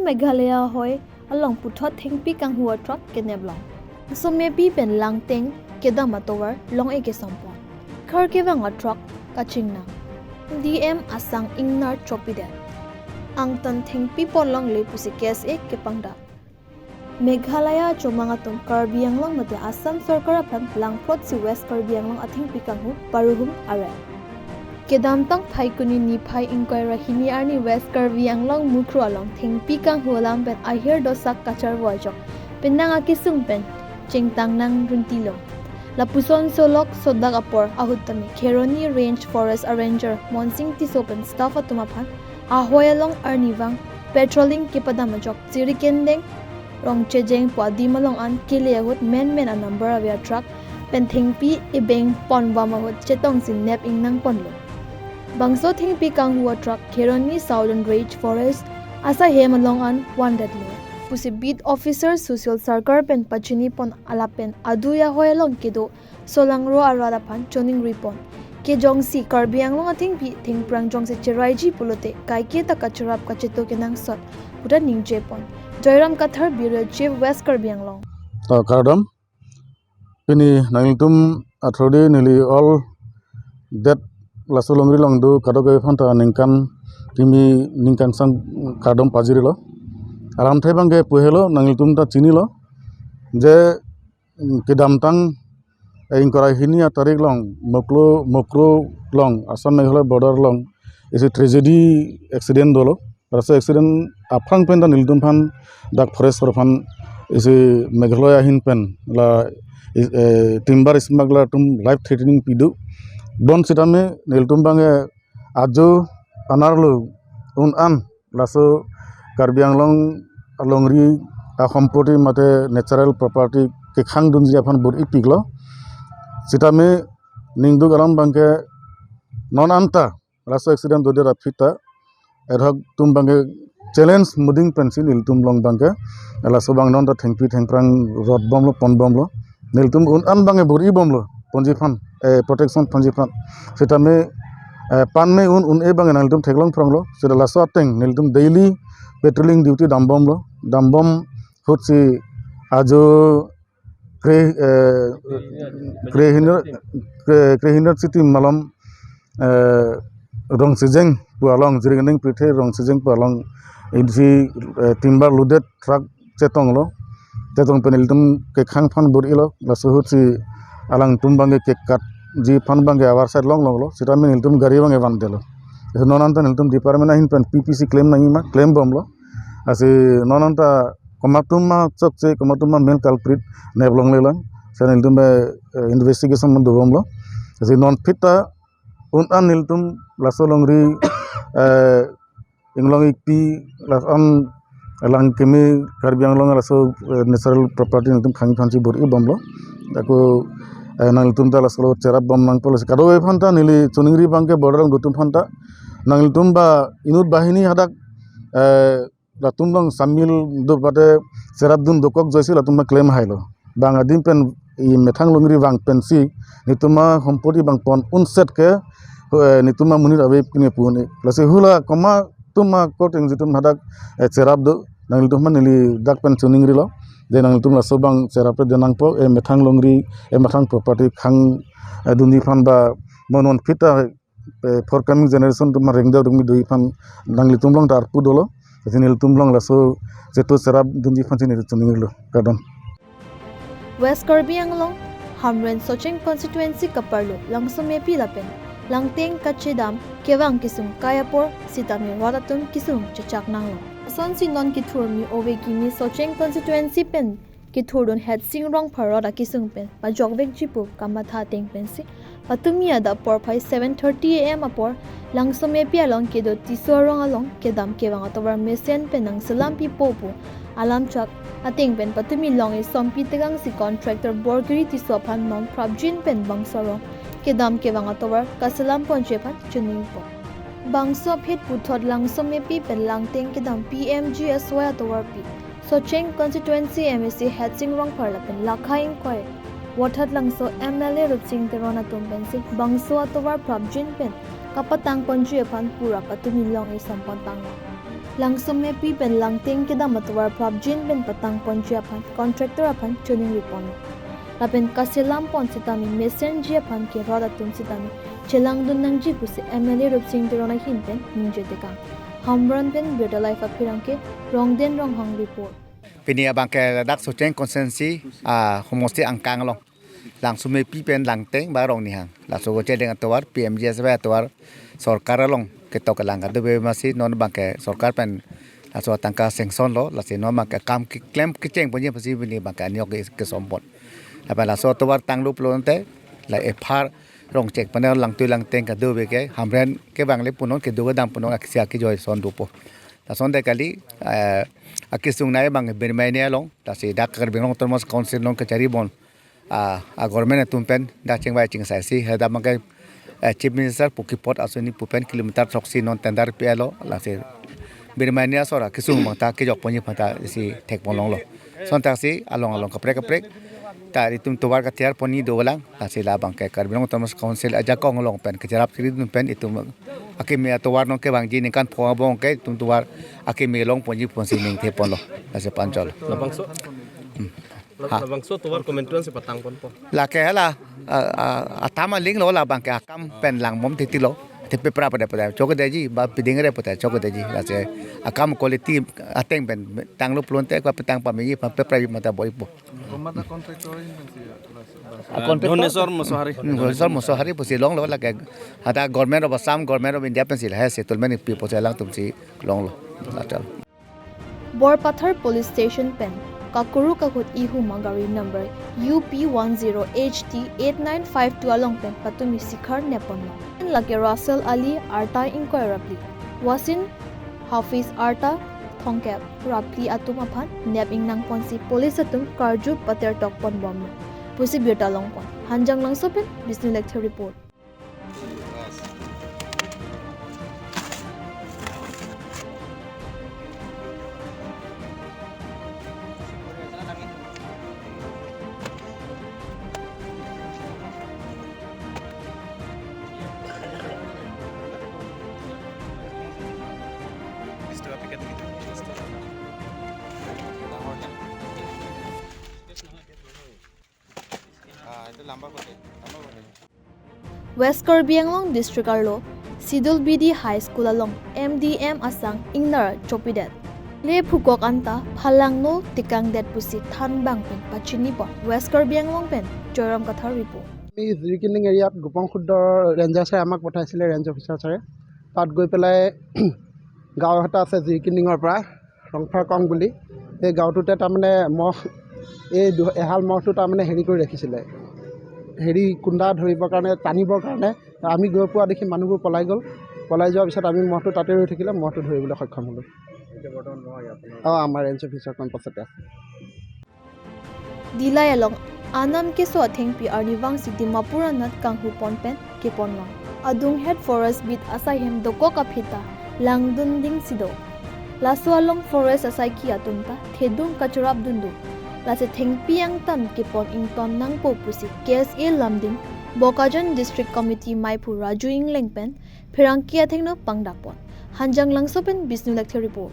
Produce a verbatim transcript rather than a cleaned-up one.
Meghalaya ahoi along puthot thengpi kanghu atruck kenep long. Langsomepi pen Langteng kedam atovar long-e kesompon. Khar kevang atruck kachingnang. M D M asang ingnar chopidet. Angtan thengpi pon longle pusi K S A kepangdak. Meghalaya achomang atum Karbi Anglong mate Assam Sorkar aphan langphrotsi West Karbi Anglong athengpi kanghu paruhum are. Kedamtang Phaikuni niphai ingkoi ra hini arni West Karbi Anglong Mukroh along thengpi kanghu alam pen ahir dosak kacharvo ajok penang akesung pen chengtang nang runti long. Lapuson solok sodak apor ahut tame Kheroni Range Forest Ranger Monsing Tisso pen staff atum aphan ahoi along arnivang patrolling kepadam ajok Chirikendeng Rongchejeng pu adim along an kele ahut menmen anumber ave atruck pen thengpi ebeng ponbom ahut chetongsi nep ingnang ponlo. Bangso thengpi kanghu atruck Kheroni Southern Range Forest asahem along an vandetlo pusi Beat Officer Sushil Sarkar pen pachini pon alap pen adui ahoi along kedo solangro arat aphan choningri pon. Kejongsi Karbi Anglong athengpi thengphrang jongsi cheraiji pulote kaiketa kacherap kacheto kenangsot puta ningje pon. Joyram Kathar, Bureau Chief, West Karbi Anglong. To kardom. Pini nanglitum athodi neli all det laso longri along do kadokave aphanta ningkan kimi ningkan sang kardom pajirilo. Alamthe abangke puhelo, nanglitum ta chinilo. Je mm, kedamtang, eh, ingkoi ra hini atarik along Mukroh, Mukroh along Assam Meghalaya border along isi tragedy accident dolo. Laso accident aphrang pen ta nelitum aphan dak forest aphan isi Meghalaya ahin pen la is-, eh, timber smuggler atum life threatening pido. Bonsitame nelitum abangke ajo anerlo un-an laso Karbi Anglong alongri asompoti mate natural property kekhangdunji aphan bor-ipiklo. Sitame ningduk alam abangke non anta laso accident dodet aphi ta ad hoc atum abangke challenge muding pensi nelitum along abangke laso abang non ta thengpi thengphrang rotbomlo ponbomlo. Nelitum un-an abangke bor-ibomlo ponji aphan, eh, protection ponji aphan. Sitame, eh, pan me un un-e abangke nelitum theklong phronglo. Sita laso ateng nelitum daily patrolling duty dambomlo. Dambom ahutsi ajo kre, eh, krehini, kre, krehini city malom, eh, Rongchejeng pu along, Jirikinding Pirthe Rongchejeng pu along isi, eh, timber loaded truck chetonglo. Chetong pen nelitum kekhang aphan bor-ilo, laso ahutsi alangtum abangke kekatji aphan abangke avar side longlonglo, sitame nelitum gari abangke vandetlo. Laso non anta nelitum department ahin pen P P C claim nangji ma, claim bomlo. Lasi non anta komat atum ma chokche, komat atum ma main culprit neplongle lang. Lasi nelitum, eh, investigation man dobomlo. Lasi non aphi ta un-an nelitum laso longri, eh, inglong ikpi lason lang kimi Karbi Anglong laso, eh, natural property nelitum khangji aphansi bor-ibomlo. Ako, eh, nanglitum ta laso lo cherapbom nangpo, lasi kadokave aphanta neli choningri abangke border along do atum aphanta nanglitum ba inut banghini hadak, eh, latum along samil do pate cherapdun dokok ajoine si latum ta claim hailo. Bang adim pen e methang longri vang pensi netum asompoti abang pon unset ke, eh, netum amonit ave pine pu un-e. Lasi hula komat atum a court engjin atum hadak, eh, cherap do, nanglitum aphan neli dak pen choningrilo. Je nanglitum laso abang cherapre de nangpo, e methang longri, e methang property khang, eh, dunji aphan ba mo non aphi ta, eh, forthcoming generation atum areng da rungmi doji aphan nanglitum along ta arpu dolo. Lasi nelitum along laso chetu cherapdunji aphansi neli choningrilo. Kardom. West Karbi Anglong, Hamren Socheng Constituency kaparlo Langsomepi lapen Langteng kachedam kevang kesung kai apor sitame rat atum kesung chechak nanglo. Lasonsi non kethurmi ove kimi Socheng Constituency pen kethurdun Hetsing Rongphar rat akesung pen pajokvekji pu kamatha ateng pensi patumi adap porphai seven thirty A M apor Langsomepi along kedo Tisso arong along kedam kevang atovar mesen pen nangselam pipo pu alam chak ateng pen patumi long-e Sompi Tegang si contractor Borgiri Tisso aphan non prapjin pen bangso arong kedam kevang atovar kaselam ponji aphan choningpo. Bangso aphi puthot Langsomepi pen Langteng kedam P M G S Y atovarpi Socheng Constituency M A C Hetsing Rongphar lapen lakha ingkoi Vothatlangso M L A Rupsing Teron atum pensi bangso atovar prapjin pen kapatang ponji aphan pura patumi long-e sompon tanglo. Langsomepi pen Langteng kedam atovar phlapjin pen patang ponji aphan contractor aphan choningri ponlo. Lapen kaselam pon sitame mesenji aphan kerot atum sitame chelangdun nangji pusi M L A Rupsing Teron ahin pen ningje tekang. Hamren pen Birta Live apherangke Rongden Ronghang report. Pini abangke ladak Socheng constituency, ah, homosti angkang along. Langsomepi pen Langteng ba Rongnihang. Laso kacheleng atovar, P M G S Y atovar, sorkar along ketok kelang kadokave masi non abangke sorkar pen laso atangka sanction lo, lasi non abangke kam keklem kecheng ponji pusi pini abangke anio ke, kesompot. Lapen laso atovar tanglo pulote, la ephar Rongchek pen Langtui Langteng kadokave ke, Hamren ke bang le punon kedo kedam punon aksi akijoi ason dopo. Lason de kali, eh, akesung nai abang Birmania along, lasi dak Karbi Anglong Autonomous Council along kachari pon, ah, a government atum pen dak chingvai chingsai si, heda abangke, eh, Chief Minister pu kepot asoni pu pen kilometer throksi non tender pi-etlo, lasi Birmania asor akesung abang ta kejok ponji aphan ta si thek pon longlo. Sontak si along along kaprek kaprek ta itum tovar kathiar ponji dolang, lasi la abangke Karbi Anglong Autonomous Council ajakong along pen kacherap chiri atum pen itum akeme atovar non kevangji ningkan pho abang ke itum tovar akeme long ponji pusi ningthe ponlo, lasi panchol. Labangso. Hmm. La-, Ha. Labangso tovar komantu ansi patang ponpo. Lake hala, a, a, atam alinglo, la abangke akam pen langbom titi lo. Te pepra pada pada chokdeji, ba piding re pada chokdeji. Lasi akam quality ateng pen tanglo pulote ko petang pamiji pa pepra mata boipo. Komat a contractor ahin pensi, ah, ah, Dhoneshwar Mosohari. Hmm, Dhoneshwar Mosohari pusi longlo, lake hata Government of Assam, Government of India pensi lahai settlement pi pusi alangtum si longlo. Latal. Borpathar Police Station pen kakuru kahut ihum agari number U P one zero H T eight nine five two along pen patumi sikhar nep ponlo. Lake Russell Ali arta ingkoi ra phli, Wasin Hafiz arta thomkep ra phli atum aphan nep ingnang ponsi police atum karju pater tok ponbomlo pusi birta longpon. Hanjanglangso pen Bishnu Lekthe report. West Karbi Anglong District arlo Sidulbidi High School along M D M asang ingnar chopidet. Le phukok anta phalangno tikangdet pusi thanbang pen pachini pon. West Karbi Anglong pen Joyram Kathar report. আমি জিৰিকিনিং এৰিয়াত গোপন খুদ্দৰ ৰেঞ্জাৰ ছাৰে আমাক পঠাইছিলে, range officer ছাৰে। তাত গৈ পেলাই গাঁও এটা আছে জিৰিকিনিঙৰ পৰা, ৰংফাৰ কং বুলি। এই গাঁওটোতে তাৰমানে মহ, এই দু-, এহাল মহটো তাৰমানে হেৰি কৰি ৰাখিছিলে, হেৰি কুন্দা ধৰিবৰ কাৰণে, টানিবৰ কাৰণে। আমি গৈ পোৱা দেখি মানুহবোৰ পলাই গ'ল। পলাই যোৱাৰ পিছত আমি মহটো তাতে ৰৈ থাকিলে, মহটো ধৰিবলৈ সক্ষম হ'লোঁ। এতিয়া বৰ্তমান মহ ইয়াত আপোনাৰ? অ, আমাৰ ৰেঞ্জ অফিচাৰ কেম্পাছতে আছে। Dillai along anam keso athengpi arnivang si Dimapur anat kanghu pon pen kepon long. Adunghet forest beat asaihem dokok aphi ta langdun ding si do. Laso along forest asaiki atum ta thedung kachorap dundu. Lasi thengpi angtan kepon ington nangpo pusi K S A Lumding Bokajan District Committee maiphu Raju Ingleng pen pherangke athengno pangdak pon. Hanjanglangso pen Bishnu Lekthe report.